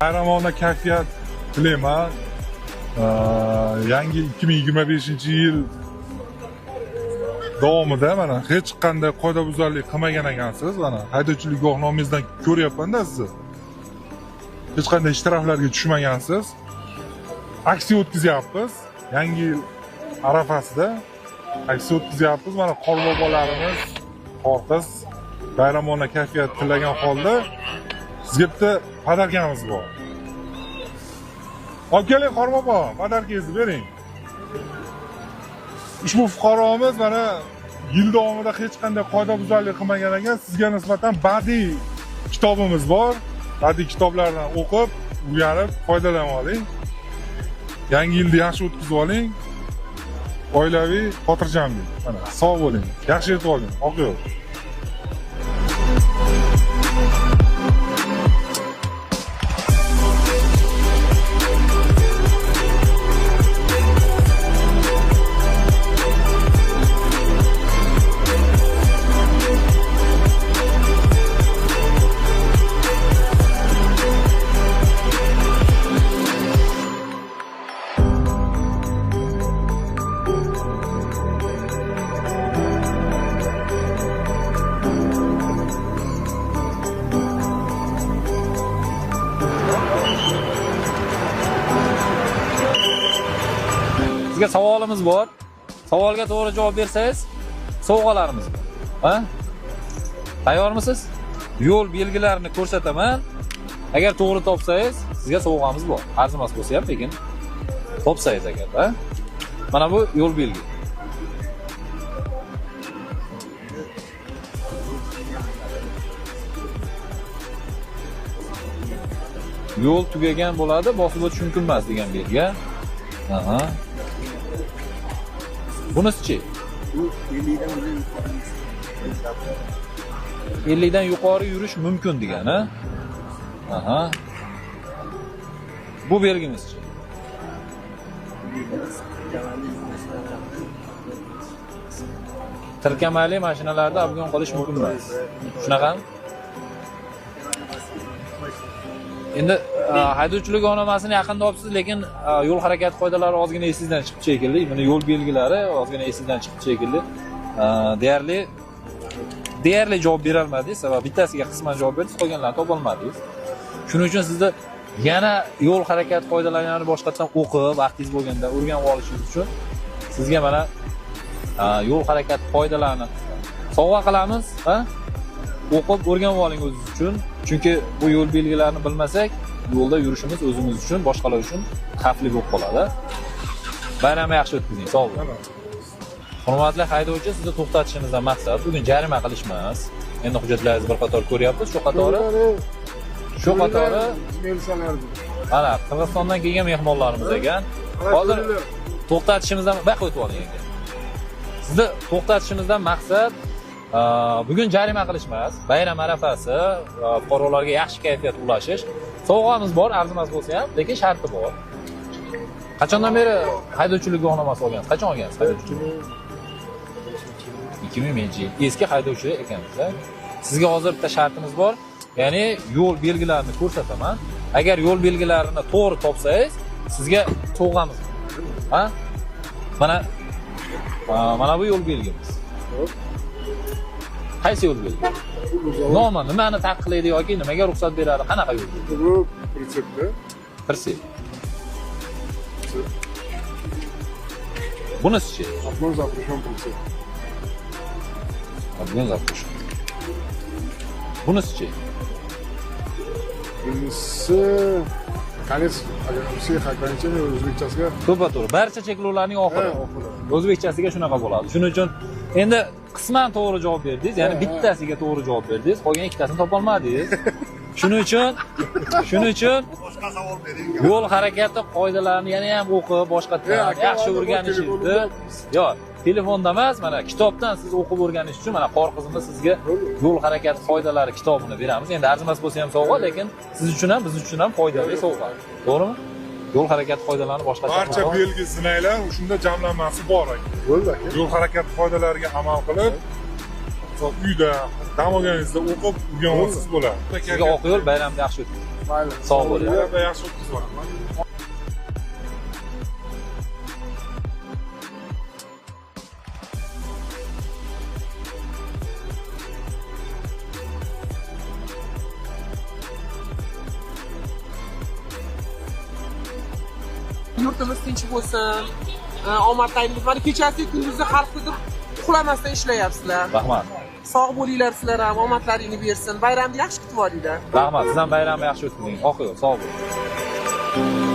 Bayramona kayfiyat tilayman. Yangi 2025-yil davomida mana hech qanday qoidabuzarlik qilmagan ekansiz. Mana haydovchilik guvohnomangizdan ko'ryapman-da sizni. Hech qanday shtraflarga tushmagansiz. Aksiya o'tkazyapmiz. Yangi yil arafasida aksiya o'tkazyapmiz. Mana qorbobolarimiz, qorqiz bayramona kayfiyat tilagan holda sizga bitta podarkamiz bor. Olib keling qorbobo, podarkangizni bering. Ushbu fuqaromiz mana yil davomida hech qanday qoidabuzarlik qilmagan ekan. Sizga nisbatan badiiy kitobimiz bor. Badiiy kitoblardan o'qib, o'rganib, foydalanib oling. Yangi yilni yaxshi o'tkazib oling. Oilaviy xotirjamlik. Mana sog' bo'ling. Yaxshi yetib oling. Oq yo'l. Sizga savolimiz bor. Savolga to'g'ri javob bersangiz, sovg'alarimiz bor. Ha? Tayyormisiz? Yo'l belgilarini ko'rsataman. Agar to'g'ri topsangiz, sizga sovg'amiz bor. Arzimas bo'lsa ham, lekin topsangiz agar, ha? Mana bu yo'l belgi. Yo'l tugagan bo'ladi, bosib o'tish mumkin emas degan belgi. Aha. Bunisi-chi? Bu 50 dan yuqori yurish mumkin degani. Aha. Bu belgimizchi? Tirkamali mashinalarda obgon qilish mumkin emas. Shunaqami? Endi haydovchilik guvohnomasini yaqinda olibsiz, lekin yo'l harakati qoidalari ozgina esingizdan chiqib shekilli. Buni yo'l belgilari ozgina esingizdan chiqib shekilli. Deyarli javob bera olmadingiz, sababi bittasiga qisman javob berdingiz, qolganlarini topa olmadingiz. Shuning uchun sizda yana yo'l harakati qoidalarini boshqatdan o'qib, vaqtingiz bo'lganda o'rganib olishingiz uchun sizga mana yo'l harakati qoidalarini sovg'a qilamiz, ha? O'qib o'rganib oling o'zingiz uchun. Chunki bu yo'l belgilarini bilmasak, yo'lda yurishimiz o'zimiz uchun, boshqalar uchun xavfli bo'lib qoladi. Bayramni yaxshi o'tkazing, sog' bo'ling. Hurmatli haydovchi, sizni to'xtatishimizdan maqsad bugun jarima qilish emas. Endi hujjatlaringizni bir qator ko'ryapmiz, shu qatori mana Qirg'izistondan kelgan mehmonlarimiz ekan. Hozir to'xtatishimizdan baq o'tib oling ekan. Sizni to'xtatishimizdan maqsad bugun jarima qilish emas, bayram arafasi, fuqarolarga yaxshi kayfiyat ulashish. Sovg'amiz bor, arzimas bo'lsa ham, lekin sharti bor. Qachondan beri haydovchilik guvohnomasi olgansiz? Qachon olgansiz haydovchilik? 2005-yil. Eski haydovchi ekansiz. Sizga hozir bitta shartimiz bor. Ya'ni yo'l belgilarini ko'rsataman. Agar yo'l belgilarini to'g'ri topsangiz, sizga sovg'amiz bor. Ha? Mana bu yo'l belgimiz. Qaysi yo'l belgi? Nomi nimani taqiqlaydi yoki nimaga ruxsat beradi? Qanaqa yo'l belgi? Bu pritsepda. Pritsep. Bunisi-chi? Обгон запрещен прицеп. Обгон запрещен. Bunisi-chi? Bunisi конец всех ограничений o'zbekchasiga. To'ppa-to'g'ri. Barcha cheklovlarning oxiri. O'zbekchasiga shunaqa bo'ladi. Shuning uchun endi qisman to'g'ri javob berdingiz, ya'ni bittasiga to'g'ri javob berdingiz, qolgan ikkitasini topa olmadingiz. Shuning uchun boshqa savol bering. Yo'l harakati qoidalarini yana ham o'qib, boshqatdan yaxshi o'rganishingizni, yo'q, telefonda emas, mana kitobdan siz o'qib o'rganish uchun mana qorqizimiz sizga yo'l harakati qoidalari kitobini beramiz. Endi arzimas bo'lsa ham sovg'a, lekin siz uchun ham, biz uchun ham foydali sovg'a. To'g'rimi? Yo'l harakati qoidalarini boshqatdan barcha belgi zinaylar shunda jamlanmasi bor aka. Bo'ldi aka. Yo'l harakati qoidalariga amal qilib, Uyda dam olganingizda o'qib o'rganib olsangiz bo'ladi. Sizga oq yo'l, bayramni yaxshi o'tkazing. Mayli. Sog' bo'ling. Bayramni yaxshi o'tkazib oling. Yurtimiz tinch bo'lsin, omad tilaymiz. Mana kechasi kunduzi har xil uxlamasdan ishlayapsizlar. Rahmat. Sog' bo'linglar sizlar ham, omadlaringni bersin. Bayramni yaxshi kutib olinglar. Rahmat. Siz ham bayramni yaxshi o'tkazing. Oq yo'l, sog' bo'ling.